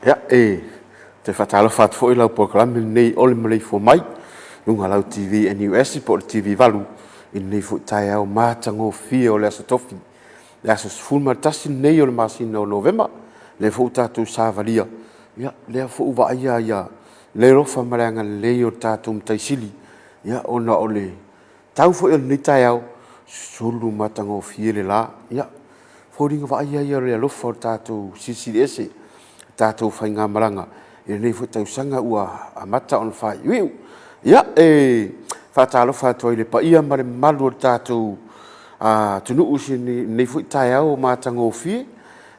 Ia, e toe faatalofa atu foi i lau polokalame lenei o le Maleifua Mai, luga o lau TV NUS po o le TV 8 i lenei foi taeao matagofie o le Aso Tofi, le aso 11 lenei o le masina o Novema, lea foi ua tatou savalia, ia, lea foi ua vaaia ia le alofa ma le agalelei o le tatou Matai Sili, ia, ona o le tau foi o lenei taeao, sulu matagofie le la, ia, foliga vaaia ia o le alofa o le tatou Silisili Ese, le tatou faigamalaga i lenei foi tausaga ua amata ona faaiuiu. Ia, e faatalofa atu ai i le paia ma le mamalu o le tatou atunuu i lenei foi taeao matagofie.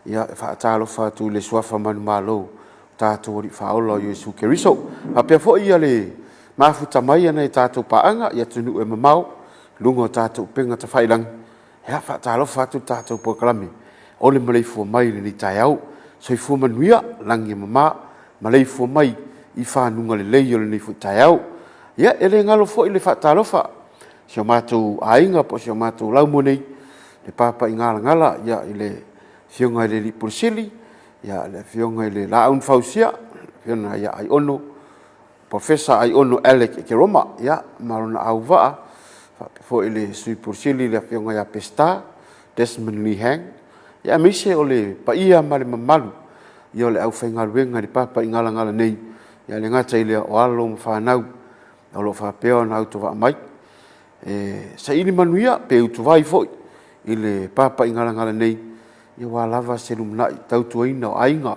Ia, e faatalofa atu i le suafa manumalo o tatou Alii Faaola o Iesu Keriso. Faapea foi ia le mafuta mai a nai a tatou paaga i atunuu e mamao i luga o tatou upega tafailagi. Ia, faatalofa atu le tatou polokalame o le maleifua mai i lenei taeao. Soifua manuia, lagi e mama, maleifua mai i fanuga lelei o lenei foi taeao. Ia, e le galo foi le faatalofa i si o matou aiga po o si o matou laumua nei, le Papaigalagala, ia, i le Afioga i le Alii Pule Sili, ia, le Afioga i le Laau na Fausia, le Afioga ia Aiono Professor Aiono Alec Ekeroma, ia, ma lona auvaa, faapea foi le Sui Pule Sili le Afioga ia Peseta Desmond Lee Hang, ia aemaise o le paia ma le mamalu ia o le aufaigaluega i le Papaigalagala nei, ia e le gata i lea o alo ma fanau o lo o faapea ona autovaa mai e saili manuia pe utuvai foi i le Papaigalagala nei, ia aua lava se lumanai tautuaina o aiga,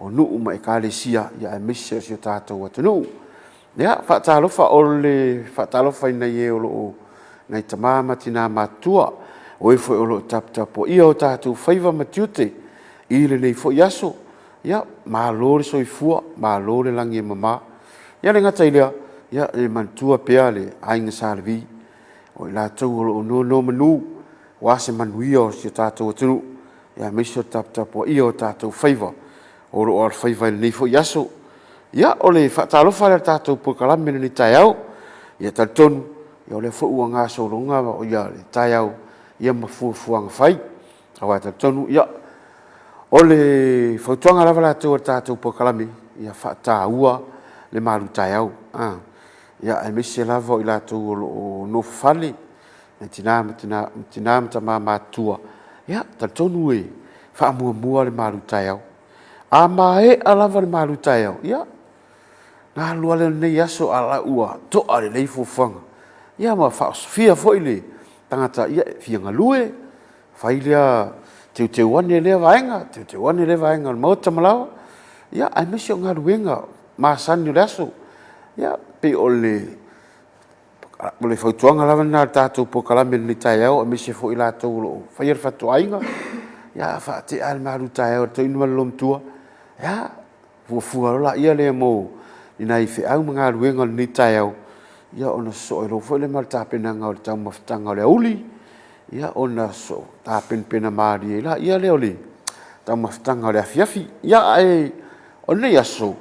o nuu ma ekalesia, ia aemaise o si o tatou atunuu. Ia, faatalofa, o le faatalofa i nai e o lo o nai tama ma tina matutua, o e foi o lo o taputapuaia o tatou faiva ma tiute i lenei foi aso. Ia, malo le soifua, malo le lagi e mama. Ia le gata i lea, ia e manatua pea le aiga Sa Levi, o i latou o lo o nonomanu aua se manuia o si o tatou atunuu, aemaise o le taputapuaia o tatou faiva o lo o alofaiva i lenei foi aso. Ia, o le faatalofa lea i le tatou polokalame i lenei taeao. Ia talitonu, ia o lea foi ua gasologa ia le taeao ia ma fuafuaga fai. Aua e talitonu, ia, o le fautuaga lava latou a le tatou polokalame, ia faataua le malutaeao. Ia, aemaise lava o i latou o lo o nofo fale, nai tina ma tama matutua, ia, talitonu e faamuamua le malutaeao. A maea lava le malutaeao, ia, na alu lava lea o lenei aso a la ua toa lelei fuafuaga. Ia ma faaosofia foi le tagata, ia, e fia galue, fai lea, teuteu ane lea vaega, teuteu ane lea vaega o le maota ma laoa, ia, aemaise o galuega masani o le aso. Ia, pei o le O le fautuaga lava lena a le tatou polokalame i lenei taeao aemaise foi i latou o lo o faia le fatuaiga, ia a faatea lava le malu taeao i le toeaina ma le olomatua, ia, fuafua loa lea mo ni nai feau ma galuega o lenei taeao, ia ona sosoo ai loa foi lea ma le tapenaga o le taumafataga o le aoauli, ia ona tapenapena malie ai lea o le taumafataga o le afiafi. Ia, ae o lenei aso,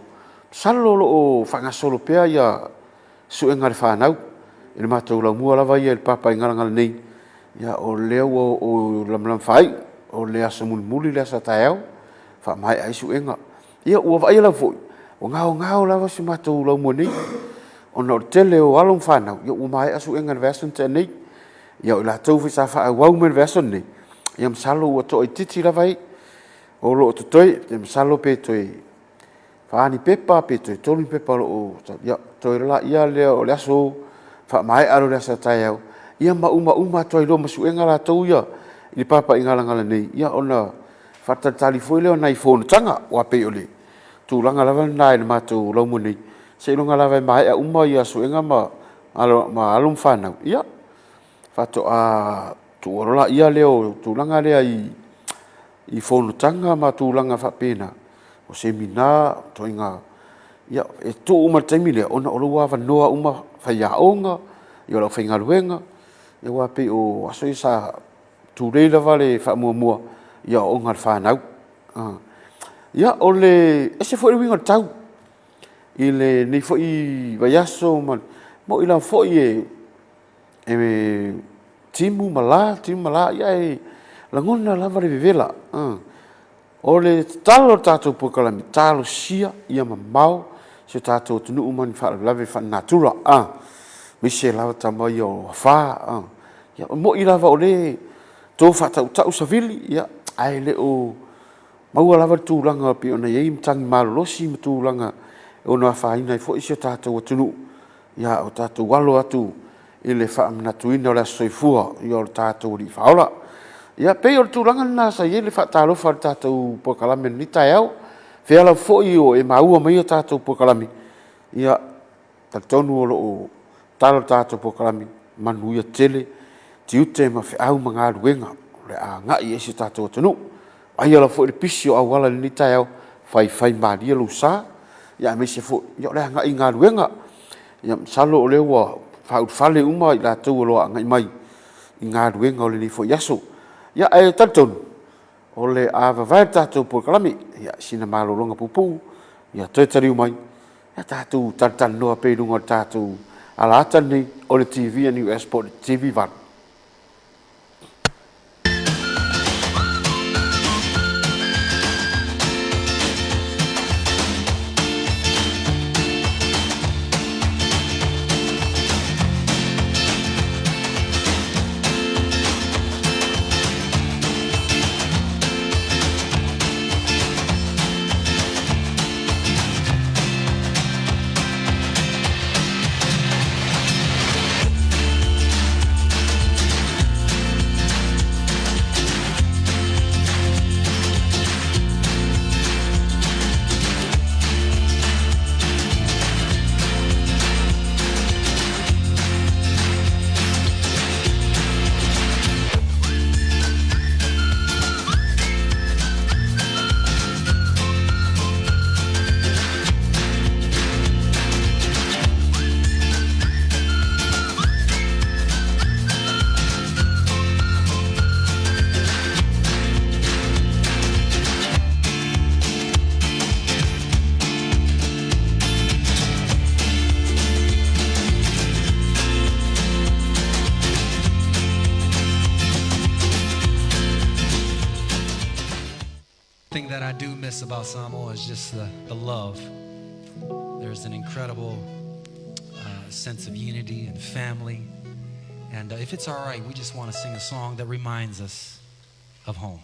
masalo o lo o faagasolo pea ia suega a le fanau i le matou laumua lava ia i le Papaigalagala nei, ia o lea ua oo lamalama faaiu, o le aso mulimuli le aso a taeao, faamaea ai suega. Ia ua vaaia lava foi, ua gaogao lava si matou laumua nei, ona o le tele o alo ma fanau, ia ua maea suega i le vaiaso na tea nei. Ia o i latou foi sa faaauau mai i le vaiaso lenei, ia masalo ua toaitiiti lava e o lo o totoe, masalo pe toe fa ni pepa pe toe tolu ni pepa o lo o, ia, toe lalaia lea o le aso, faamaea loa le aso a taeao, ia ma umauma atu ai loa ma suega latou ia i le papaigalagala nei, ia ona faatalitali foi lea o nai fonotaga, aua pei o le tulaga lava lena i le matou laumua nei, seiloga lava e maea uma ia suega ma alo ma fanau, ia faatoa tuua loa lea o tulaga lea i fonotaga ma tulaga faapena, o semina, ituaiga, ia e tuu uma i le taimi lea ona o lou avanoa uma, faiaoga, ia o le aufaigaluega, ia aua e pei o aso ia sa tulei lava le faamuamua i aoaoga a le fanau. Ia o le ese foi le uiga o le tau i lenei foi vaiaso ma e moni lava foi e e timu ma la, timu ma la, ia e lagona lava le vevela. O le tatalo o le tatou polokalame, talosia ia mamao si o tatou atunuu ma ni faalavelave faalenatura, a, aemaise lava tama ia o afa, a. Ia, e moni lava o lea e to faatautau savili, ia, ae le o maua lava le tulaga pei ona i ai matagi malolosi ma tulaga e ono afaina ai foi si o tatou atunuu, a o tatou alo atu i le faamanatuina o le Aso Soifua o le tatou Alii Faaola. Ia, e pei o le tulaga lena sa i ai le faatalofa a le tatou polokalame i lenei taeao. O fea lava foi o e maua maia tatou polokalame, ia, e talitonu o lo o tatalo le tatou polokalame, manuia tele tiute ma feau ma galuega o le a agai i ai si o tatou atunuu. Vaaia lava foi le pisi o auala i lenei taeao, faifaimalie lou sa, aemaise foi o le agai i galuega. Ia masalo o lea ua faaulufale uma i latou o lo o agai mai i galuega o lenei foi aso. Ia, ae talitonu, o le a vavae le tatou polokalame i sina malologa puupuu, ia toe taliu mai, tatou talatalanoa pea i luga o le tatou alaata lenei o le TV NUS po o le TV8. Thing that I do miss about Samoa is just the, the love. There's an incredible sense of unity and family. And if it's all right, we just want to sing a song that reminds us of home.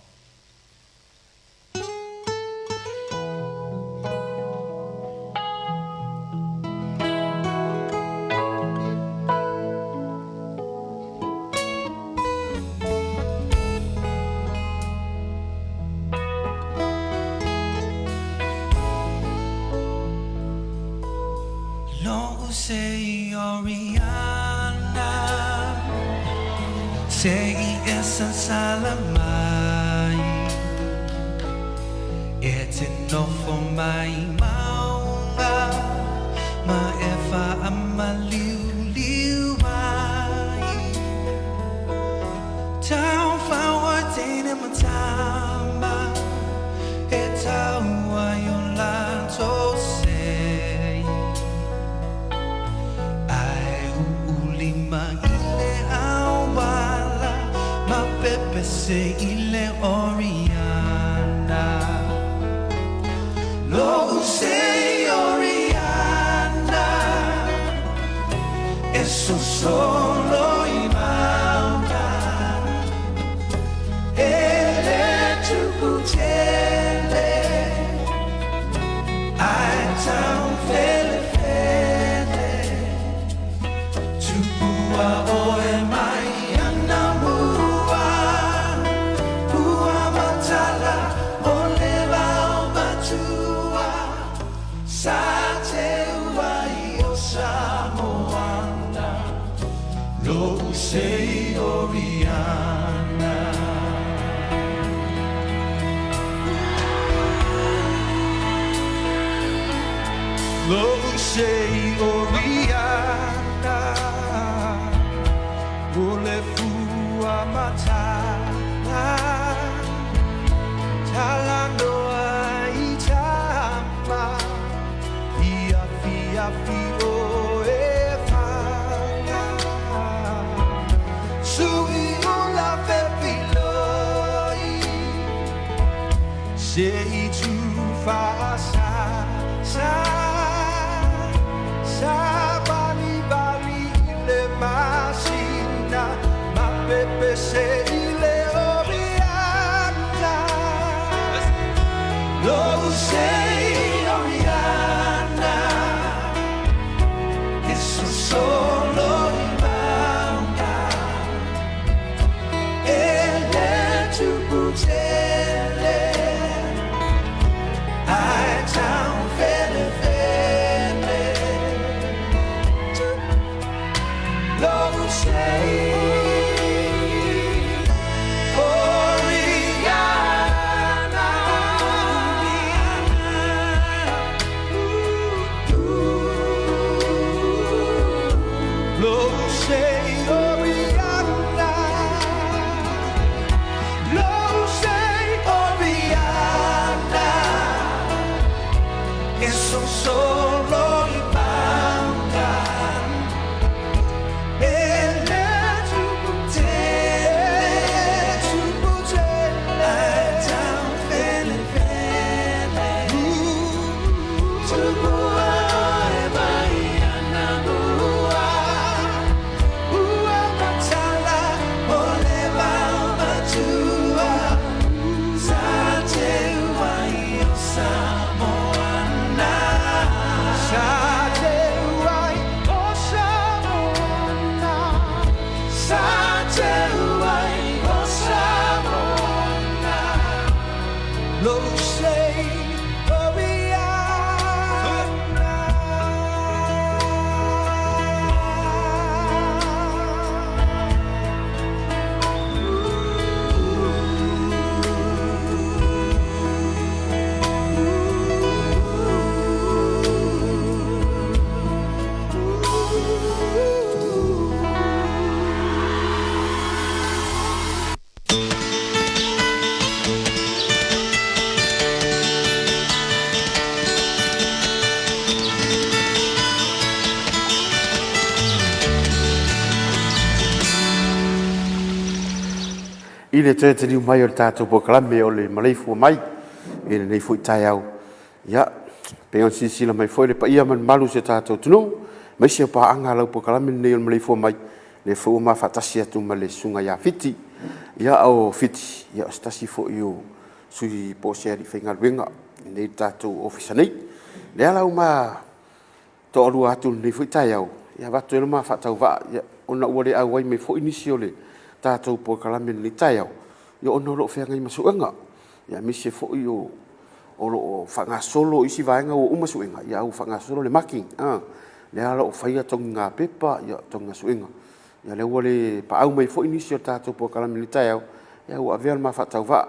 Lo'u sei Oriana Se i e sasala mai E te nofo mai maunga Ma e faamaliuliu mai Taufao teine ma tama E taua i o latou sei Ae uulima i le auala Ma pepese i le Oriana Lo'u sei Oriana E sosolo i mauga E le tupu tele Ae taufelefele Tupua oe mai anamua Pua matala o le vaomatua Sa teua i o Samoana Lo'u sei Oriana. Lo'u sei Oriana O le fua matala Talanoa i tama I afiafi o e fana Sui ula fefiloi. Se i tufaasasa Savalivali i le masina Mapepese i le Oriana Lou sei Oriana E sosolo i mauga E le tupu tele Ae taufelefele Lou sei Oriana Lou sei Oriana Lou sei Oriana E sosolo i mauga E le tupu tele Tupu tele Ae taufelefele Tupua oe mai anamua Ua matala o le vaomatua Sa teu ai o Samoana Sa teu ai o Samoana Sa teu ai o Samoana Lou sei Oriana. I le toe taliu mai o le tatou polokalame o le maleifua mai i lenei foi taeao, ia, pei ona silasila mai foi le paia ma le mamalu o si o tatou atunuu, aemaise o paaga a lau polokalame lenei o le maleifua mai, lea foi ua ma faatasi atu ma le susuga ia Fiti. Ia, o Fiti, ia, o se tasi foi o sui po o se alii faigaluega i lenei tatou ofisa nei. Lea la ua ma toalua atu i lenei foi taeao, ia avatu ai le ma faatauvaa, ia, ona ua le auai mai foi nisi o le tatou polokalame i lenei taeao, ia ona o lo o feagai ma suega, ia aemaise foi o o lo o faagasolo isi vaega ua uma suega, ia a ua faagasolo le marking, lea o lo o faia togiga pepa, togiga suega. Ia lea ua le paau mai foi nisi o le tatou polokalame i lenei taeao, ia ua avea le ma faatauvaa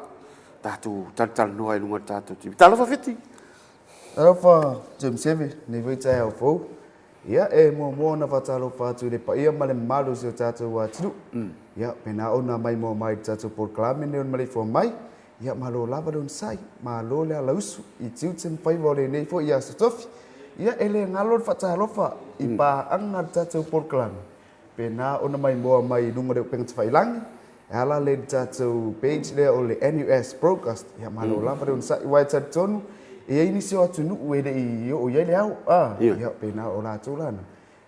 tatou talatalanoa ai i luga o le tatou TV. Talofa Fiti! Talofa James Seve, lenei foi taeao fou. Ia, e muamua ona faatalofa atu i le paia ma le mamalu o si o tatou atunuu. Ia, pena ona maimoa mai i le tatou polokalame lenei o le maleifua mai. Ia, malo lava le onosai, malo le alausu i tiute ma faiva o lenei foi Aso Tofi. Ia, e le galo le faatalofa i paaga a le tatou polokalame, pena ona maimoa mai i luga o le upega tafailagi, e ala lea i le tatou page lea o le NUS Broadcast. Ia, malo lava le onosai, aua e talitonu, e i ai nisi o atunuu e le i oo i ai le ao, a, ia, pena o latou la na,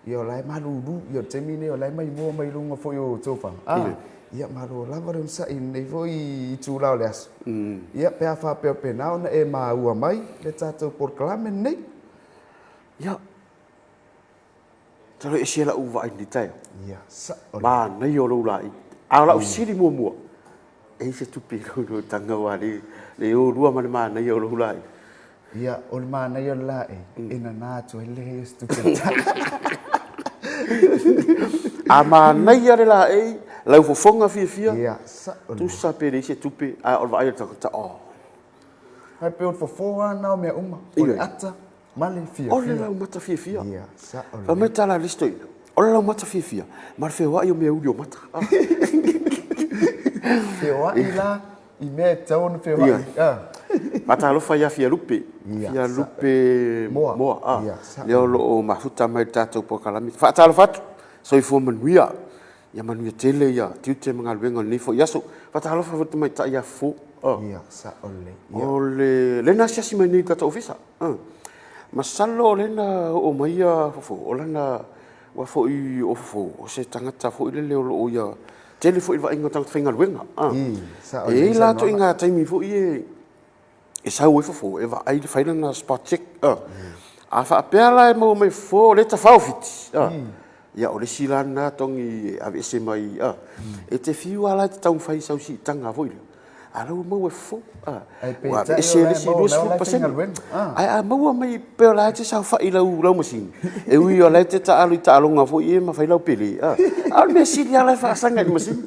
ia o la e malulu, ia o le taimi lenei o la e maimoa mai luga foi o tofaga, a, ia, malo lava le onosai i lenei foi itula o le aso. Ia, pe a faapea o pena ona e maua mai le tatou polokalame lenei. Ia, Masalo e ese lau vaai i lenei taeao. Ia, sao. Manaia o lou laei. A o lau sili muamua, e i ai se tupe i lou taga aua le o lua ma le manaia o lou laei. Ia, o le manaia o le laei, e nana atu ai le leai o se tupe i le taga. A manaia le laei, lau fofoga fiafia, Ia, sao. tusa pe leai se tupe, a o le vaai a le tagata, oh. Ae pei o le fofo lava lena o mea uma, o le ata ma le fiafia. O le laumata fiafia. Ia, sao lelei. Fai mai le tala a le isi toeaina, o le laumata fiafia ma le feoai o meauli o mata. Feoai la i mea e tatau ona feoai. Ia. Faatalofa ia Fialupe. Fialupe Moa. Moa. Lea o lo o mafuta mai i le tatou polokalame. Faatalofa atu, soifua manuia. Ia manuia tele ia tiute ma galuega o lenei foi aso. Faatalofa foi i le tamaitai ia Fofo. Oh. Ia, sao lelei. Ia. O le lea na asiasi mai nei i le tatou ofisa. Masalo o lea na oo mai ia Fofo, o lana aua foi o Fofo, o se tagata foi lele o lo o ia tele foi le vaaiga o tagata faigaluega. Sao E i lelei ai la ituaiga saunoaga. taimi foi ia e sau ai Fofo e vaai fai lana spot check. A faapea la e maua mai e Fofo o lea e tafao Fiti, ia o le isi la lena togi e aveese mai. E te fiu lava la e te taumafai i sau siitaga foi lea, a o la ua maua e Fofo. Ae Ua peitai aveese o le la e isi maua mai o la e 20%. faigaluega. Ae a maua mai pei o la e te saofai i lau masini, e ui o la e te taaalo i taaloga foi ia ma fai lau pele, a o le mea sili lava o la e faasaga i le masini.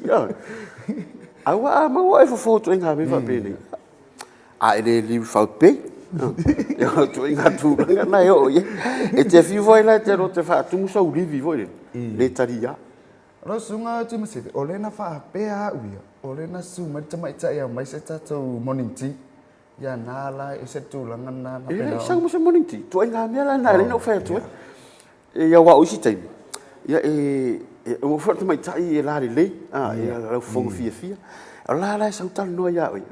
Aua a maua e Fofo ituaiga mea faapenei, a e le leave without pay. O ituaiga tulaga na e oo i ai. E te fiu foi la e te alu e te faatumu sau livi foi lele, le talia. Lau susuga Tuimaseve, o lea na faapea au ia, o lea na susu mai le tamaitai e aumai se tatou morning tea. Ia na la e ese le tulaga lena na E le faapena i sau ona. ma se morning tea. Ituaiga mea la na e ala ai ona ou fai atu ai. E aua o isi taimi, ia e ua foi le tamaitai e lalelei, e laufofoga fiafia. O la la e sau talanoa ia oe,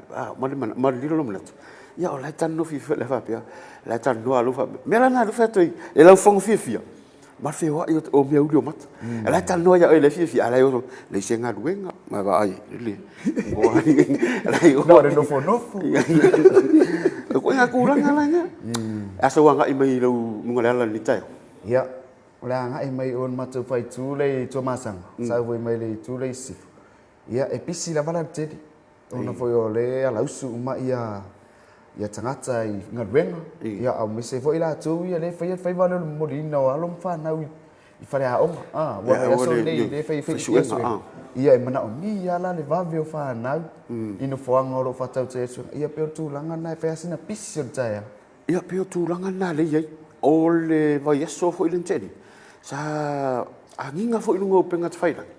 ma le lilo lou manatu, ia o la e talanoa fiafia le faapea, o la e talanoa lou faapea. O le mea la lena lea ou te fai atu ai, e laufofoga fiafia ma le feoai o meauli o mata. O la e talanoa ia oe o la e fiafia, a o la e oso, leai se galuega, ma vaai, Na o le nofonofo. O ituaiga tulaga la ia. A sau agai mai i lau luga o le ala i lenei taeao. Ia, o le agai mai o le matou faaitu lea i Tuamasaga, sau foi mai le itu lea i Sisifo, ia e pisi lava la le tele, ona foi o lea e alausu uma ia ia tagata i galuega, ia aemaise foi latou ia lea e faia le faiva lea o le momoliina o alo ma fanau i faleaoga. A, aua o le aso lenei lea e fai ai suega. Ia e manaomia lava la le vave o fanau i nofoaga o lo o faatautai ai suega. Ia pei o le tulaga lena e fai lava sina pisi o le taeao. Ia, pei o tulaga na lea e i ai. O le vaiaso foi lea na tea nei, sa agiga foi i luga o upega tafailagi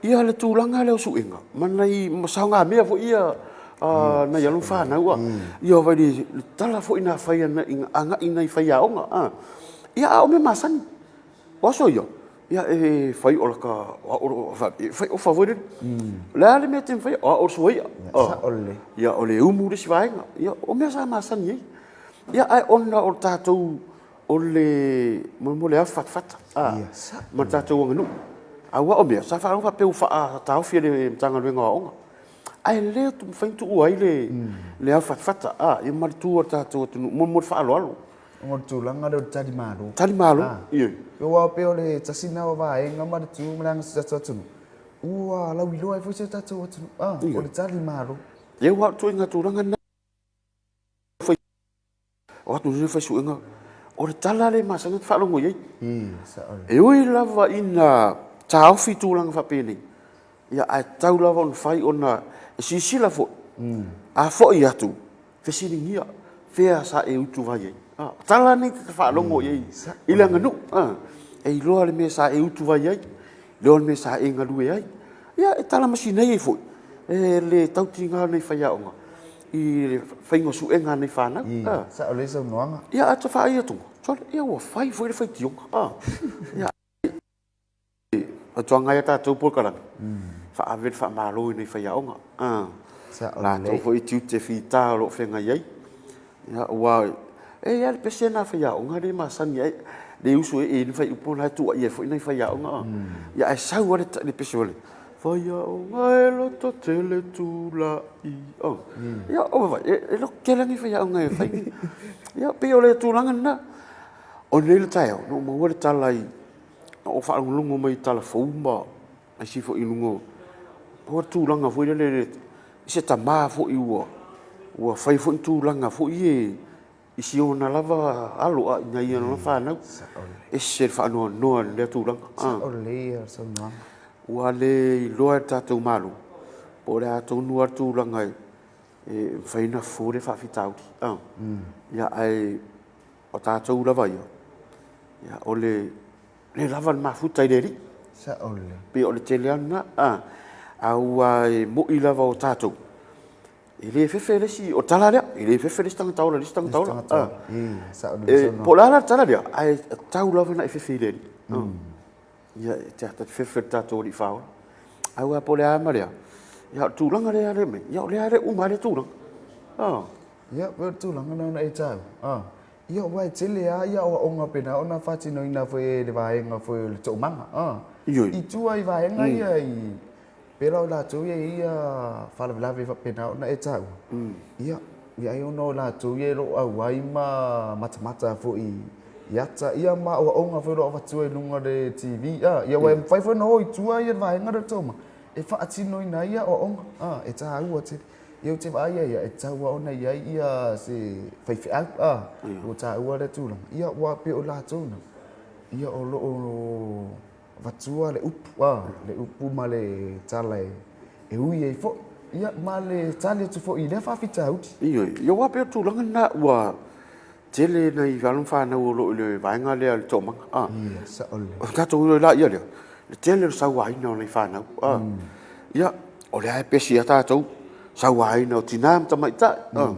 ia le tulaga lea o suega ma nai ma saogamea foi ia a nai alo ma fanau a. Ia vaai i le tala foi na fai agai i nai faiaoga. Ia a o mea masani. O aso ia, ia e fai o laka, o au, e fai ofa foi lele. O le a le mea e te mafaia? O au o le suaia. Sao lelei. Ia, o le umu le isi vaega. Ia, o mea sa masani ai. Ia, ae ona o le tatou, o le, mo le afafatafata, ma le tatou aganuu. Aua o mea, sa faalogo faapea ua faataofi e le Matagaluega o Aoga. Ae le mafai ona tuua ai le afafatafata, ia ma le tu a le tatou atunuu mo le faaaloalo. O le tulaga lea o le tali malo. Tali malo, ioe. Aua pei o le tasi lena o vaega ma le tu ma le aga o si tatou atunuu, ua lauiloa ai foi si o tatou atunuu, o le tali malo. Ia ua ituaiga tulaga lena fai o atu nei fai suega, o le tala lea e masani ona faalogo i ai. E ui lava ina taofi tulaga faapenei, ia ae tatau lava ona fai ona e silasila foi, a foi atu, fesiligia fea sa e utuvai ai. O tala nei e te faalogo i ai i le aganuu, e iloa le mea sa e utuvai ai, iloa le mea sa e galue ai. Ia e talamasina ai foi e le tautiga o nai faiaoga i le faiga o suega a nai fanau. Sao lelei saunoaga. Ia a ta vaai atu, sole, ia ua fai foi le faitioga. Ia Fautuaga ia tatou polokalame, faaave le faamalo i nai faiaoga. Latou foi tiute fita o lo o feagai ai. Aua e i ai lava le pese lena a faiaoga lea e masani ai, le usu e i le fuaiupu la e tuuaia ai foi nai faiaoga. Ia ae sau lava le pese foi lea, faiaoga e lototele tulai. Ia e lototele lava nai faiaoga e fai. Ia pei o le tulaga lena. O nei le taeao, na ou maua le tala i Na ou faalogologo mai i tala fou ma isi foi i luga o le tulaga foi lele i se tama foi ua fai foi tulaga foi ia i si ona lava alo a i nai ana fanau. E ese le faanoanoa i lea tulaga. Sao lelei le saunoaga. Ua le iloa e le tatou Malo po o le a tonu lava le tulaga e mafai ona fofo lea faafitauli. Ia ae o tatou lava ia, ia o le le lava le mafuta i le Alii. Sao lelei. Pei o le tele lava lena. Aua e moni lava o tatou, e le fefe le isi, o le tala lea, e le fefe le isi tagata ola i le isi tagata ola. Sao lelei. Po o le a la le tala lea, ae tatau lava ona e fefe i le Alii. Ia e te fefe i le tatou Alii Faaola. Aua po o le a ma le a, ia o le tulaga lea le mea, ia o lea le uma ai le tulaga. Ah. Ia, pei o le tulaga lena ona e taua. Ah. Ia, aua e tele lava ia aoaoga pena ona faatinoina foi e le vaega foi o le toomaga. Ah. Ioe. I tua i vaega ia i pei la o latou ia e i ai faalavelave faapena ona e taua. Ia, ia ai ona o latou ia e lo o auai ma matamata foi i ata ia ma aoaoga foi o lo o avatua i luga o le TV. Ah, ia aua e mafai foi ona o i tua ia le vaega lea o le toomaga e faatinoina ai aoaoga. Ah, e taua tele. Ia ou te vaai ai ia, e tatau lava ona i ai ia se faifeau, a, ua taua lea tulaga. Ia aua pei o latou na, ia o lo o avatua le upu, a, le upu ma le tala e ui ai foi, ia ma le tali atu foi i lea faafitauli. Ioe, ia aua pei o le tulaga lena ua tele nai alo ma fanau o lo o i le vaega lea o le toomaga. A. Ia, sao lelei. O tatou iloa laia lea, le tele o le sauaina o nai fanau. A. Ia, o lea e pesi lava tatou, sauaina o tina ma tamaitai. A.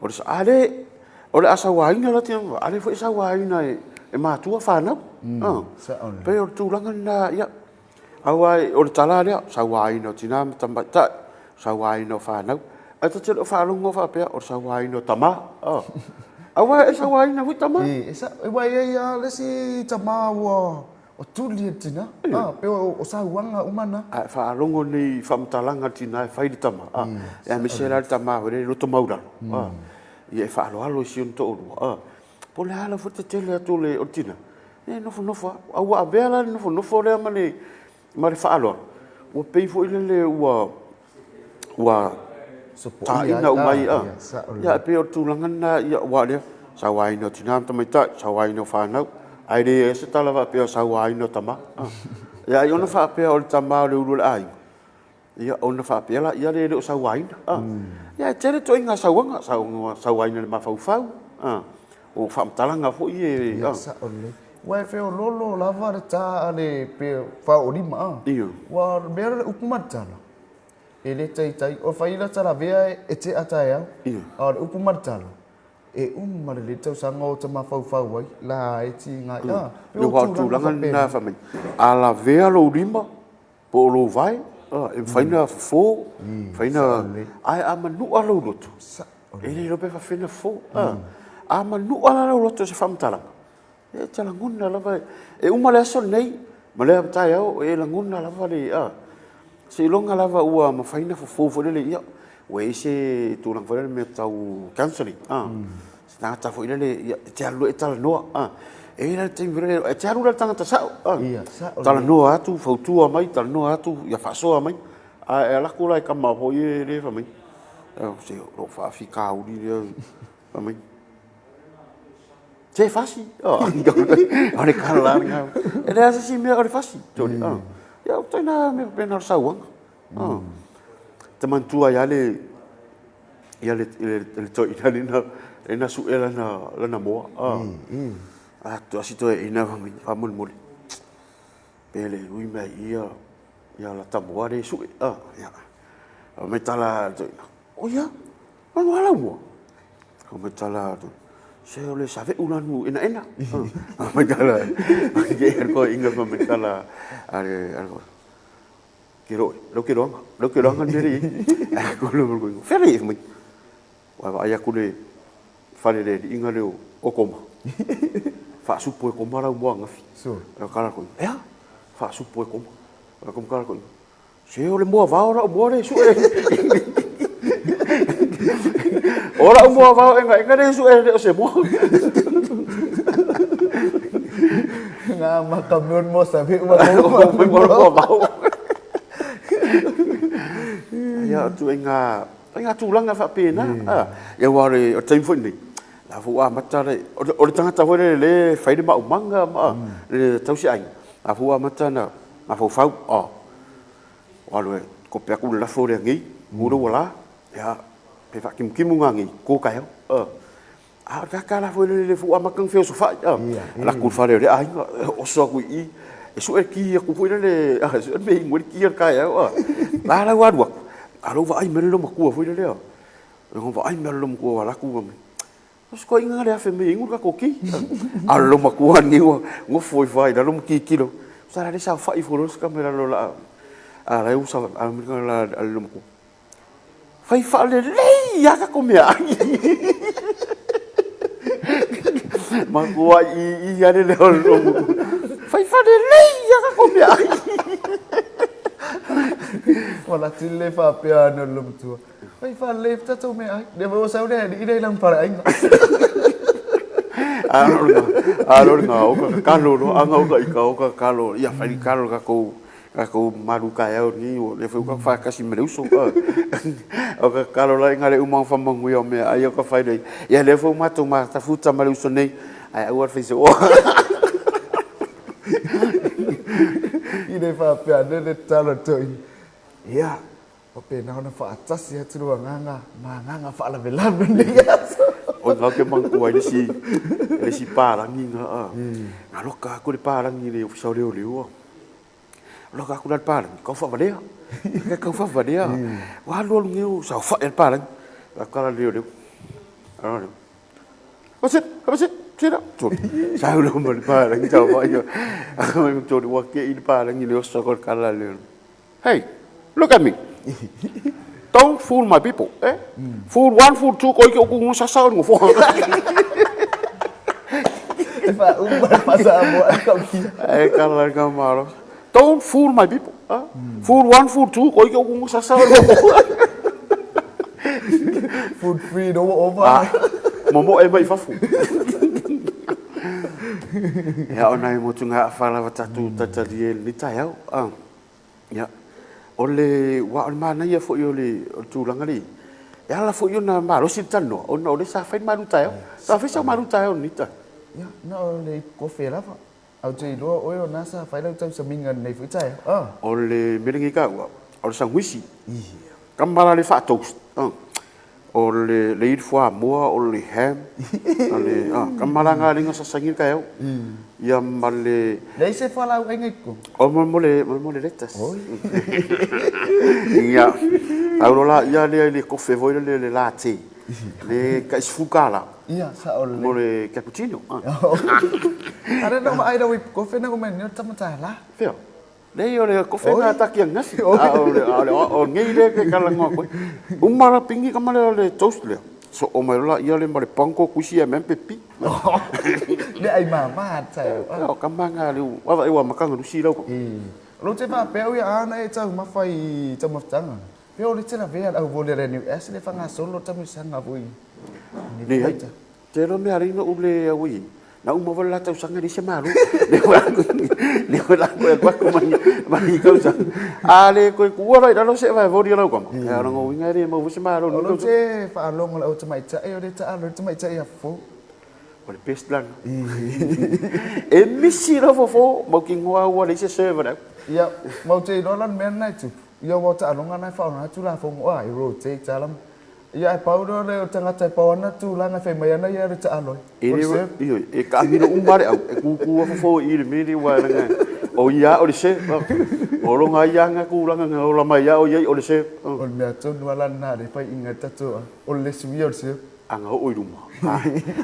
O le, a le, o le a sauaina la tina, a lea foi e sauaina e matua fanau. A. Sao lelei. Pei o le tulaga lena, ia, Aua o le tala lea, sauaina o tina ma tamaitai, sauaina o fanau. Ae ta te le o faalogo faapea o le sauaina o tama. Aua e sauaina foi tama. E sao, aua e i ai lava le isi tama ua tuli e le tina. Pei o sauaga uma na. A e faalogo nei i faamatalaga a le tina e fai i le tama, aemaise la le tama foi lea e loto maualalo, ia e faaaloalo i si ona toalua. Po o le a lava foi le tetele atu o le tina, e nofonofo lava. A ua avea la le nofonofo lea ma le faaaloalo, ua pei foi lele ua taina uma ai. Ia e pei o le tulaga lena, aua o lea, sauaina o tina ma tamaitai, sauaina o fanau, ae leai se tala faapea o le sauaina o tama. Ia ai ona faapea o le tama o le ulu o le aiga, Ia ona faapea laia lea e le o sauaina. Ia e tele ituaiga sauaga, sauaina i le mafaufau, o faamatalaga foi ia e... Ia sao lelei. Aua e feoloolo lava le ta a le pe faaoolima a. Ioe. Aua o le mea lea o le upu ma le tala, e le taitai, o fai la talavea e tea taeao. Ioe. A o le upu ma le tala, e uma lelei le tausaga o ta mafaufau ai, la e tiga ai. A, pei o tulaga faapena. Fai mai, a lavea lou lima, Po o lou vae, e mafai ona fofo, mafai ona... Ae a manua lou loto, e le iloa pe faafefea ona fofo. A manua la lou loto i se faamatalaga, e te lagona lava, e uma le aso lenei ma le taeao, e lagona lava le... seiloga lava ua mafai ona fofo foi lele, ia, ua i ai se tulaga foi lele, mea tau counselling, se tagata foi lele e te alu loa e talanoa. E i ai la le taimi foi lele, e te alu la i le tagata sao, talanoa atu, fautua mai, talanoa atu, ia faasoa mai. Ae alu atu la i tama foi ia lea fai mai, se o lou faafitauli lea, fai mai, se fasi. O le tala lava lena. E leai se isi mea o le fasi. Ia o ituaiga mea faapena o le sauaga. E te manatua ai lava le le toeaina lea na sue lana moa. A si toeaina fai mai, faamolemole, pe le ui mai i i lata moa lea e sue. Fai mai tala a le toeaina, oi a, manu a lau moa? Fai mai tala a le toeaina, se o le save'u lanu enaena. Fai mai tala a le toeaina, fai mai tala a le Ke loe, leu keloaga, leu keloaga le mea lea e i ai. Fea lea e i ai? Ua vaai atu le fale le alii lea o Koma. Faasupo e Koma lau moa ananafi. Kala koe, ea? Faasupo e Koma. Koma kala koe. Se o le moa vao lau moa lea e sue. O lau moa vao engaenga lea e sue le o se moa. Ngā maka mea mo sa ve ua mo vao. Ia tu e ngā tulaga faapena. Ia aua o le taimi foi lenei, la foi ua amata le, o le tagata foi lele lea e fai le maumaga ma le tausiaiga, la foi ua amata ona mafaufau, ua alu e kope atu le lafo lea nei, mu le ua la, ia, pe faakimukimū ngā nei, ko taeao. A o le tagata la foi lele foi ua amata ona feosofai, alu atu i le fale o lea aiga, oso atu i i, e sue le ki atu foi lele, e sue le mea e inu ai le ki o le taeao. A la ua alu atu, a o la ua vaai mai le loomatua foi lele, ua vaai mai le loomatua ua alu atu, o si toeaina lea fai mai e inu le tatou ki. A o le loomatua lenei ua nofo ifo lava i lalo ma tilotilo, tusa la o lea e saofai ifo loa si tama i lalo o le laau. A la e usa a la a le matua. Fai faalelei lava tatou meaai. Matua i i ale le o le matua. Fai faalelei lava tatou meaai. Ua lati le faapea ana le matua. Fai faalelei tatou meaai. Le ua sau le alii le i lana faleaiga. Alo le ngā oka kalo no anga oka i ka oka kalo ia fai kalo tatou Tatou malu taeao nei ua lea foi ua tatou faatasi ma le uso. O ka tatalo la i le uma o faamanuia o meaai o ka fai lea. Ia lea foi ua matou matafuta ma le uso nei, ae aua le fai se oa. I le faapea ane le tatalo a le toeaina, ia, faapena ona faatasi atu le agaga ma agaga faalavelave i lenei aso. Oi ngau ke manatua ai le isi, le isi palagi na, na loka aku le palagi i le ofisa o leoleo. Loka aku la le palagi, kau faavalea. Ke kau faavalea. Ua alu alu nei o saofai le palagi. Aku kala leoleo. Alo leo. What's it? What's it? Sit up. Sau lo ma le palagi saofai. Mai tolu ua ke i le palagi le oso ko kala leo. Hey, look at me. Don't fool my people. Eh? Fool one, fool two, koi ke uku ngusa sa ngo fo. E faauma le faasamoa ai kau kia. E kala ka maro. Don't fool my people. Eh? Fool one, fool two, koi ke uku ngusa sa ngo fo. Food free no over. Ah, momo e mai fafu. Ia ona e motu ngā awhalawa tatu tatari e ni tai au. Ah. Ia, o le, aua o le manaia foi o le, o le tulaga lea, e ala foi ona malosi le talanoa, ona o lea sa fai le malu taeao. Sa fai sau malu taeao i lenei taeao? Ia, na o le ipu kofe lava. Ae ou te iloa oe o na sa fai lau tausamiga i lenei foi taeao. Ah. O le mea lenei taua, o le saguisi. Ia. Kama la le faa-toast. Ah. O le le ili fuamoa, o le ham, o le, a, ka malaga le gasasagi le taeao. Ia ma le... Leai se fualaauaiga i totonu? O mo le, mo le lettuce. Oi. Ia, tau loa laia lea i le kofe foi lele le latte, le tai $10. Ia, sao lelei. Mo le cappuccino. A lea na vaai lau ipu kofe na kumai nei o le tama $1. Fea? Leai o le kofe na taki angiasi, a o le, a o lenei lea ke talanoa atu ai. Uma la pingi kama lea o le toast lea, soo mai loa laia lea ma le panko kuisi a mea pepi. Mea ai mama tae. O kama nga le ava e ua makanga lusi lau. O lou te faapea ui a na e taumafa i taumafataga. Pe o le te lavea le au voli a le NUS le faagasolo tamuisaga foi. Leai. Te iloa mea alii noʻu le au i na uma foi le la tausaga e leai se malo. Le koe la koe atu aku ma ni tausaga. A le koe tuua loa i lalo se vae voli o lau kama. E ona uiga e le maua foi se malo. O lou te faalogo lau tamaitai o le taalo le tamaitai a fofo. O le best lana. E misi lau fofo mau ki ngoa ua leai se serve le au. Ia, mau te iloa la le mea lena e tupu. Ia ua taaloga na e faaaoga atu lafoga oa e rotate a lama. Ia ae pau lea o le tagata e pau ana tulaga e fai mai ana ia le taalo ai. E le, ioe, e taamilo uma le au, e kūkū a fofo i le mea lea aua leaga o ia o le chef. O lona ia lava tulaga na ola mai lava o ia o le chef. O le mea tonu lava la lena lea e faiaina ai le tatou o le suia o le chef. Ana oo i luma.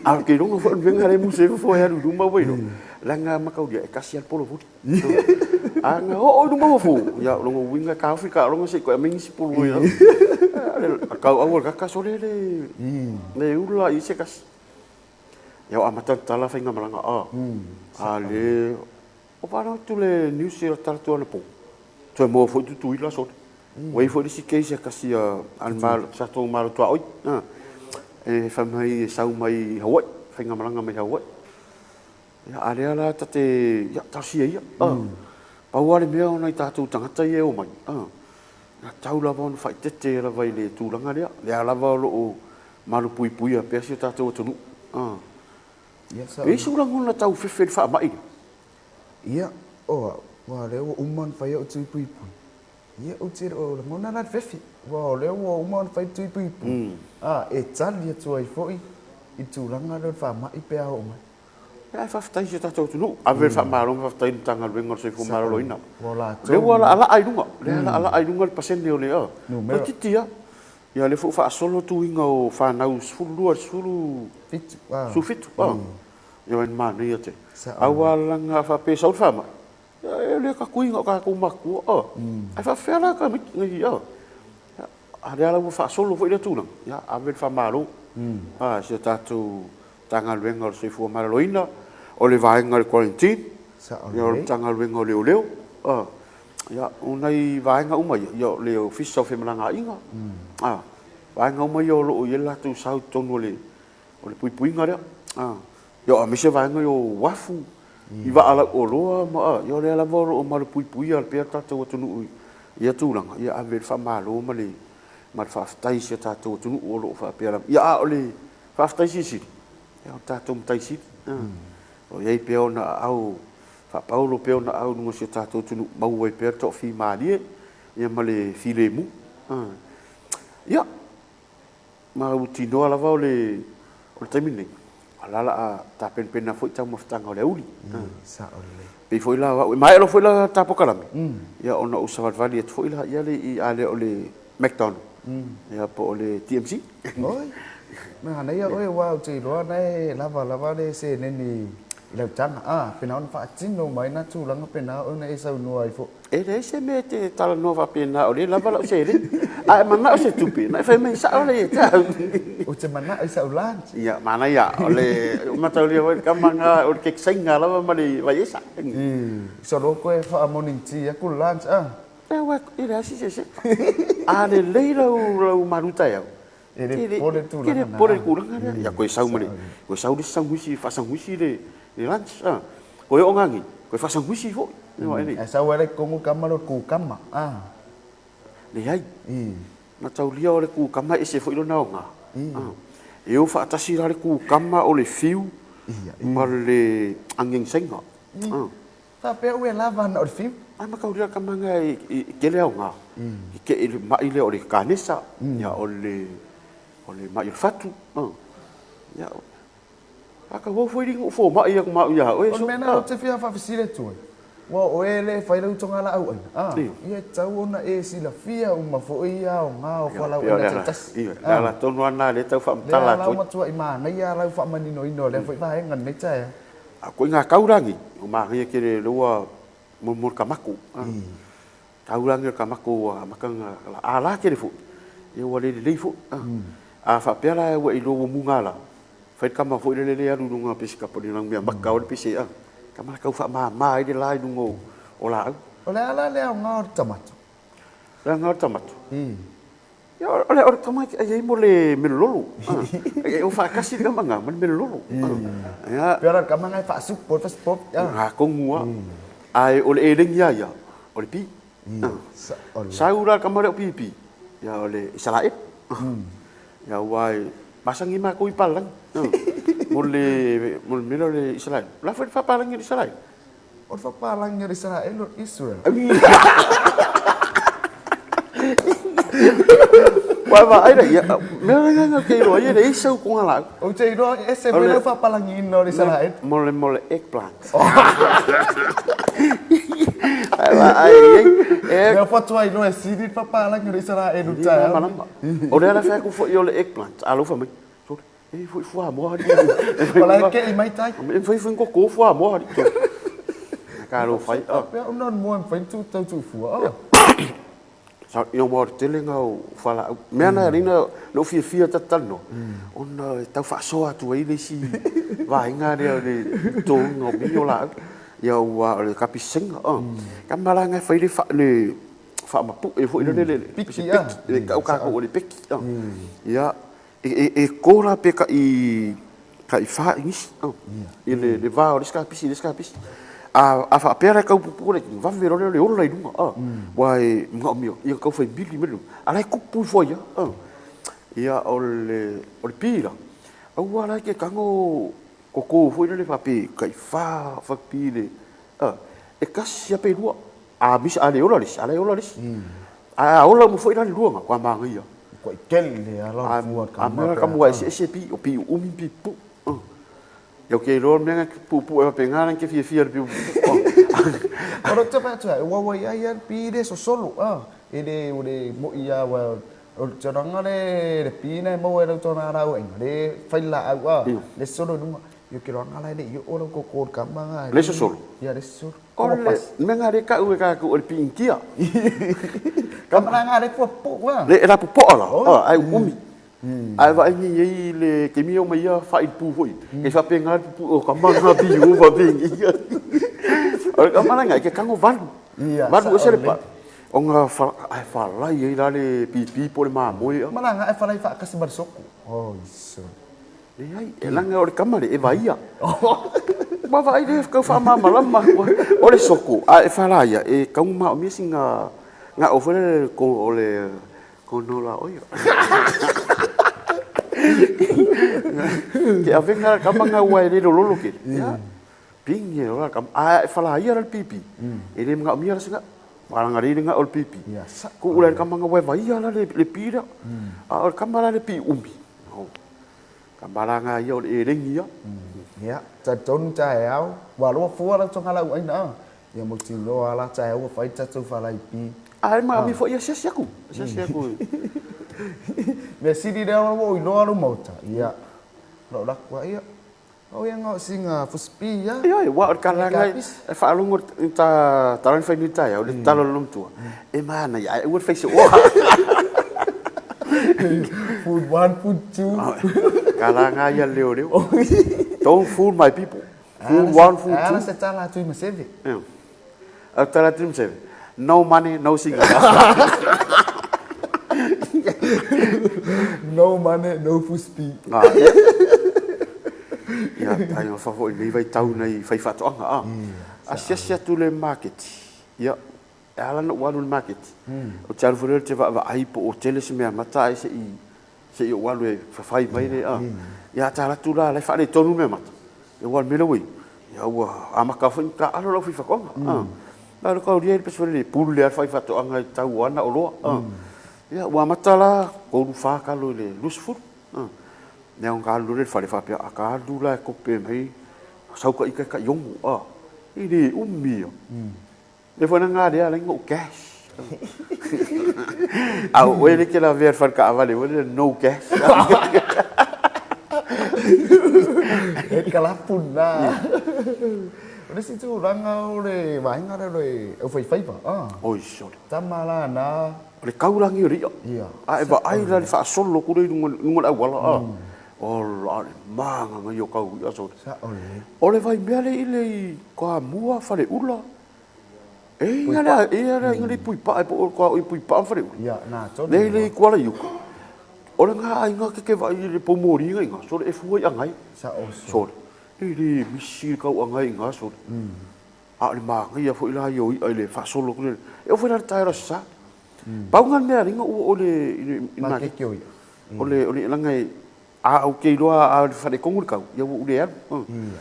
A o ke iloga foi o le mea lena lea e muse ai fofo e alu i luma ua iloa. Leaga mataulia e tasi lava le polovoli. A na oo i luma fofo, ia o lona uiga e taofi taaloga se i toe aumai nisi pulu i lalo. A tau au o le kaka sole le, le ula i se tasi. Ia o amata ona tala faigamalaga a. A le, o paana atu le news i tala atu anapo. Toe maua foi Tutuila sole. Ua i ai foi le isi case e tasi a le malo, sa tou malo tuaoi. E fai mai e sau mai Hawaii, faigamalaga mai Hawaii. Ia, a lea la ta te, ia, talosia ia. Pau lava le mea o nai tatou tagata ia e omai, na tau lava ona faaeteete lava i le tulaga lea, lea lava o lo o malupuipuia pea si o tatou atunuu. E i ai sou lagona tau fefe i le faamai lea? Ia, o au, aua o lea ua uma ona fai au tui puipui. Ia, ou te le o lagona la le fefe, aua o lea ua uma ona fai le tui puipui. A, e tali atu ai foi i le tulaga lea o le faamai pe a oo mai. Ae faafetai i si o tatou atunuu. Ave le faamalo ma faafetai i le Matagaluega o le Soifua Maloloina. O lea ua laalaa i luga, lea laalaa i luga le pasene o le numera. Toeitiiti lava. Ia o lea foi ua faasolo tuiga o fanau 12 i le 17. Ia e manaia tele. Aua leaga a faapea e sau le faamai. Ia, e le tatuiga o tatou matua, a. Ae faapefea la tamaiti nei, a? Ia, a lea la ua faasolo foi lea tulaga, ia, ave le faamalo, a, i si a tatou Matagaluega o le Soifua Maloloina, o le vaega o le Quarantine, ia, o le Matagaluega o Leoleo, a, ia, o nai vaega uma ia, ia, o le Ofisa o Femalagaaiga, a, vaega uma ia o lo o i ai le latou sao i totonu o le O le puipuiga lea. Ia, aemaise vaega ia o uafu, i vaa lauoloa ma, ia o lea lava o lo o malupuipuia pea le tatou atunuu i ia tulaga, ia ave le faamalo ma le faafetai i si o tatou atunuu o lo o faapea lava. Ia, a o le faafetai silisili, ia o le tatou Matai Sili, o lo o i ai pea ona aao faapaolo pea ona aao i luga o si o tatou atunuu, maua ai pea le toafimalie ma le filemu. Ia. Mautinoa lava o le taimi lenei, o la o le a tapenapena foi taumafataga o le auli. Sao lelei. Pei foi la o au, e maea loa foi la ta polokalame, ia ona ou savalivali atu foi la ia i a lea o le McDonald, ia po o le TMC. Oi, manaia oe aua ou te iloa na e lava lava le seleni i lau taga, a, pena ona faatino uma ai na tulaga pena ona e saunoa ai foi. E leai se mea e te talanoa faapena, o lea e lava lau seleni. A e manao se tupe, na e fai mai sao lea ia te au. Ou te manao i sau lunch. Ia, manaia, o le mataulia foi le kama na, o le kekisaina lava ma le vaiesa. I, solo koe faa-morning tea aku le lunch, a. E leai se eseesega. A lelei lau malu taeao, E le popole le tulaga na. E le popole le tulaga lea. Ia koe sau ma le, koe sau le isi samuisi, faasamuisi le lunch a. Koe oo ngagi, koe faasamuisi foi. Ae sau ai la i totonu kama lea o le kukama a. Leai. Mataulia o le kukama e ese foi lona aoga. E o faatasi la le kukama o le fiu ma le aniani-saina. Faapea ua lava na o le fiu. Ae mataulia le tama na e tele aoga. E te i le mai lea o le kanesa, ia o le mai o le fatu. Ia, a tauau foi li nuu fomai atu ma au ia oe. O le mea lena ou te fia faafesili atu ai, aua o oe lea e fai lau togalaau aina, a, ia e tatau ona e silafia uma foi ia aoga o fualaau aina taitasi. Ia, o le ala tonu lava lena lea e tau faamatala atu ai. Lea la ua matuai manaia lau faamaninoina o lea foi vaega i lenei taeao. A ko ngā taurangi, o māngaia kere rewa mo le kamako. Taurangi o le kamako ua amata na ālā kere foi, ia ua le lelei foi. A faapea la ua iloa ua muga la, fai le kama foi lele le alu i luga pese kapa ni mea maka o le pese a. Kama la tau faamama ai le la i luga o laau. O le a la le aoga o le tamato? O le aoga o le tamato? Ia, o le tama e ai mo le melololo. E o faatasi le tama nga ma le melololo. Ia. Pea la tama nga e faasupo, faasupo. Nga kongu a. Ae o le elegi a ia, o le pi. Sau la tama lea o pipi, ia o le Isalaele. Ia aua e masani matou i palalagi. Mo le mea lea o le Isalaele. O le a foi le faapalagi o le Isalaele? O le faapalagi o le Isaraelu o le Israel. Ua vaai la ia, mea la nga ke iloa ia le isa ko ngala. Ou te iloa e ese foi lau faapalagiina o le Isaraelu. Mo le eggplant. Ai vaai ai. E Lea faatoa iloa e sili le faapalagi o le Isaraelu i le taeao. O le ala fai atu foi o le eggplant, a alofa mai. E foi fuamoa ali. O la e kei mai tai. E foi foi koko fuamoa ali. Ka lo fai. Pea una moa e fai tu tau tu fua. Sa i o moa tele ngā o whala. Mea na rina no fia fia tatalino. Ona e tau whaasoa atu ai le isi vaenga lea o le tōnga o mi o laau. Ia ua o le kapisenga. Ka malanga e fai le le whaamapu e foi le le piki a. Le kau kako o le piki. Ia E kō la pe kai kai wha inisi i le va o le isi kapisi i le isi kapisi. A faapea la e tau pupu le vave loa lea o le ola i luga aua e manaomia ia tau fai mili mai luga a la e kupu ifo ai lava. Ia o le pi la, aua la e te tago koko foi lele faapea e tai fa pi le e tasi lava pe lua. A misa, a le ola le isi, a la e ola le isi. Ae a ola uma foi la le lua na, kua mānaia. Kua i tele a la fua ka A mea ka mua eseese pi, o pi uumi pi pupu. Ia o ke iloa mea nga puupuu e faapena na ke fiafia le pi puupuu. O le te whai e wawa i ai le pi le sosolo, a, e le o le mo i a wa o le tūranga le pi na e maua e lau tōna rau ainga, le whai la au, a, le solo nunga. Ia ke loaga la e le i oo lau koko o le kama ga. Le sosolo? Ia le sosolo. O le mea nga le kau e ka ku o le piingia. Kama la nga le pua po wa. Le la popoa la. Ai umi. Ai va ngi ei le kemi o mai ia fa i pu foi. Ke fa pe nga pu o kama nga pi u fa piingia. O le kama la nga ke kango valu. Valu o se le pa. O nga fa ai fa lai ei la le pipi po le mamoe. Mala nga e fa lai fa kasi ma le soko. Oh iso. Leai, e laga o le kama le e vaia. Ua vaai le kau faamalamalama. O le soko, a e falaia, e kaumaomia sina gao foi lele o le konola oil. Ke avega le kama gau ai le lololo ke. Ia, pingi e lola kama. A e falaia la le pipi, e le magaomia la se gao. Malaga le gao o le pipi. Kuu la le kama gau e vaia la le pi lea. A o le kama la le pi umi. Ka malaga ia o le elegi ia. Ia, talitonu taeao, ua aloa fua lau togalau aina a. Ia mautinoa la taeao ua fai tatou falaipi. Ae ma ami foi asiasi aku, asiasi aku. Mea sili lea ua ou iloa lou maota. Ia, lou laku a ia. O ia nga o singa fuspi ia. Ioe, ua o le kalaga e faalogo i ta tala ni fai ni taeao, le tatalo a le lomtua, e manaia ae aua le fai se oa. Food one, food two. Kalaga ia le leoleo. Don't fool my people. Food one, food two. Ala se tala atu i Maseve. Au tala atu i Maseve. No money, no single. No money, no fuspi. Ia, ai ma foi nei vai tau nei fai faatoaga a. Asiasi atu le maketi. Ia, e ala na ou alu i le maketi. Ou te alu foi lea ou te vaavaai po o tele se mea mata ae se i se i ou alu e fafai mai le a. Ia a tala atu la, la e faaletonu le mea mata. Ia ua mele ui. Ia ua amata foi ona taaalo lau faifaatoaga. A le kaulia i le pesi foi lele, pulu le faifaatoaga i tau o ana oloa. Ia ua amata la 3 4 kalo i le 20. Ia ona alu loa lea i le fale faapea, a ka alu la e kope mai sau ka ika e tai 6. E le umi ia. Lea foi na galea ala ai na ou cash. A o oe le ke lavea i le fale taavale foi lea no cash. E kalapu na. O le isi tulaga o le vaega lea o le aufaifaiva. Oi sole. Tama la na. O le taulangi o le i'a. A e vaai la i le faasolo atu lea i luga o le auala. Ola, le magaga ia o kau i'a sole. O le vaimea lea i le i Toamua, Faleula. E ia le e ia le aiga le Puipaa po o o Puipaa ma Faleula. Ia, na tonu. Le le Kuala i uka. O le ngā aiga ke ke vai i le pomori inga inga, sole e fua i angai. Sa o so. Sole. E le misi le kau angai inga sole. A o le magaia foi la ia o i'a i le faasolo atu le. E oo foi la i le taeao aso Sa. Pau nga mea linga ua o le i le Makeke o i'a. O le o le laga e a ou te iloa a le faaletonu le kau, ia ua ou le alu.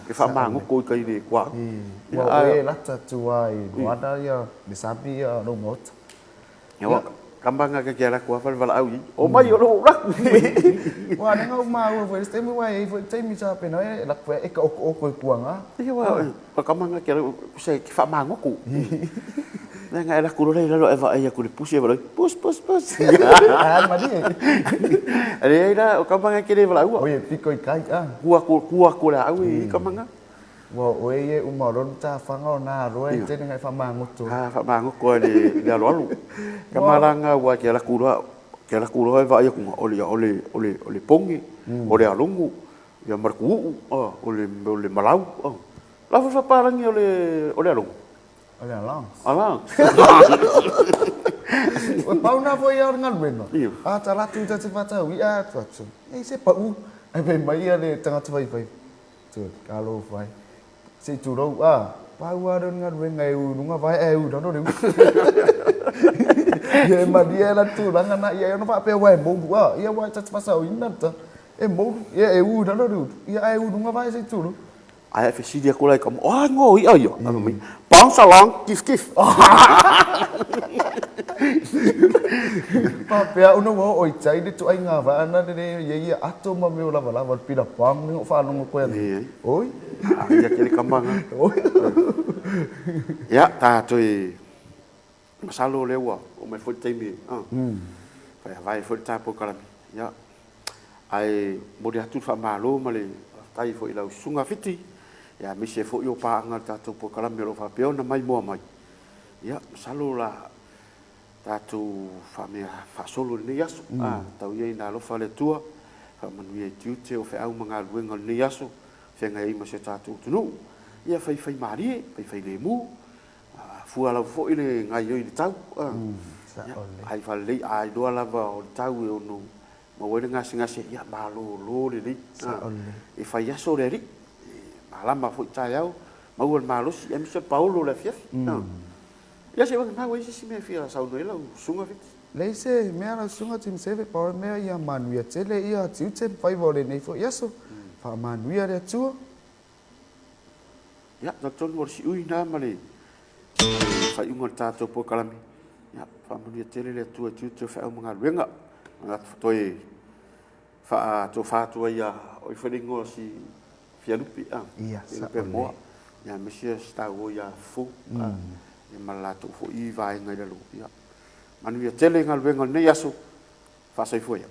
E faamagoko i tai i le kuaau. Ua oe lata atu a i Moana ia le sami ia lou maota. Ia kamba nga ke ala kua fale valaau i. O mai o lou laku. Ua nenga u maua foi le taimi ua e foi taimi sa pena e laku e ka oko oko i kuanga. Ia ua o kamba nga ke ala se ke faamagoko. Le nga e laku lola i lalo e vaai aku le pusi e valaau, pus pus pus. Ah, malie. Le ai la o kamba nga ke le valaua. Oi e piko i kai a. Kua ku kua ku la au i kamba nga. Ua oe e uma o lonu tāwhanga o nā roa e tene ngai whamaangoto. Ha, whamaangoto e le, le alo alo. Ka malanga ua ke ala kura, ke ala kura e vaai aku nga, o le, o le, o le, o le pongi, o le alongo, ia ma le kuuu, o le, o le malau. La foi whaparangi o le, o le alongo. O le allowance. Allowance. O pau na foi a o le galuega. A ta latou ta te whatau i a atu atu. Ei se pau. Ai pe mai ia le tangata whaiwhai. Tu, alo whai. Se i tūrou, a, pau a le galuega e u lunga vai e u raro le u. Ia e maria e la tūranga na ia e ono whaapea wai mouru a. Ia wai ta te whasau ina ta. E mouru, ia e u raro le u. Ia e u lunga vai se i tūrou. Ae fesili aku la i ka mo, a ngo i'a ia. Ae fai mai, bounce along, kif kif. Faapea ona ua oo i tai le tuaiga vaana le le ia ia ato ma mea o lavalava o le pila pang le o faalogo koe ana. Oi. Ia kele kamaga. Oi. Ia, tatou masalo lea ua oo mai foi le taimi fai avae foi le ta polokalame. Ia, ae momoli atu le faamalo ma le. Faafetai foi i lau Susuga Fiti, ia aemaise foi o paaga o le tatou polokalame o lo o faapea ona maimoa mai. Ia, masalo o le a tatou faamea faasolo i lenei aso. A, tau ia ina alofa le Atua, faamanuia i tiute o feau ma galuega o lenei aso, feagai ai ma si o tatou atunuu. Ia faifaimalie, faifailemu, fua lava foi le gaoioi i le tau. Ia, ai faalelei, a iloa lava o le tau e ono maua ai le gasegase, ia malolo lelei. E fai aso le Alii, e malama foi taeao, maua le malosi, aemaise o le paolo i le afiafi. Ia se i vagana ua i ai se isi mea e fia saunoa i ai lau Susuga Fiti? Leai se mea lau Susuga Timuseve, pau le mea ia manuia tele ia tiute ma faiva o lenei foi aso. Faamanuia le Atua. Ia, talitonu o le siui lena ma le faaiuga o le tatou polokalame. Ia, faamanuia tele le Atua i tiute o feau ma galuega. Manatu toe faatofa atu ai ia o ifo le igoa o si Fialupe, a, Ia, Fialupe Moa. Ia, aemaise o si tauo ia Fou, a, ia ma le latou foi vaega i lalo. Ia, manuia tele galuega o lenei aso. Faasoifua ia.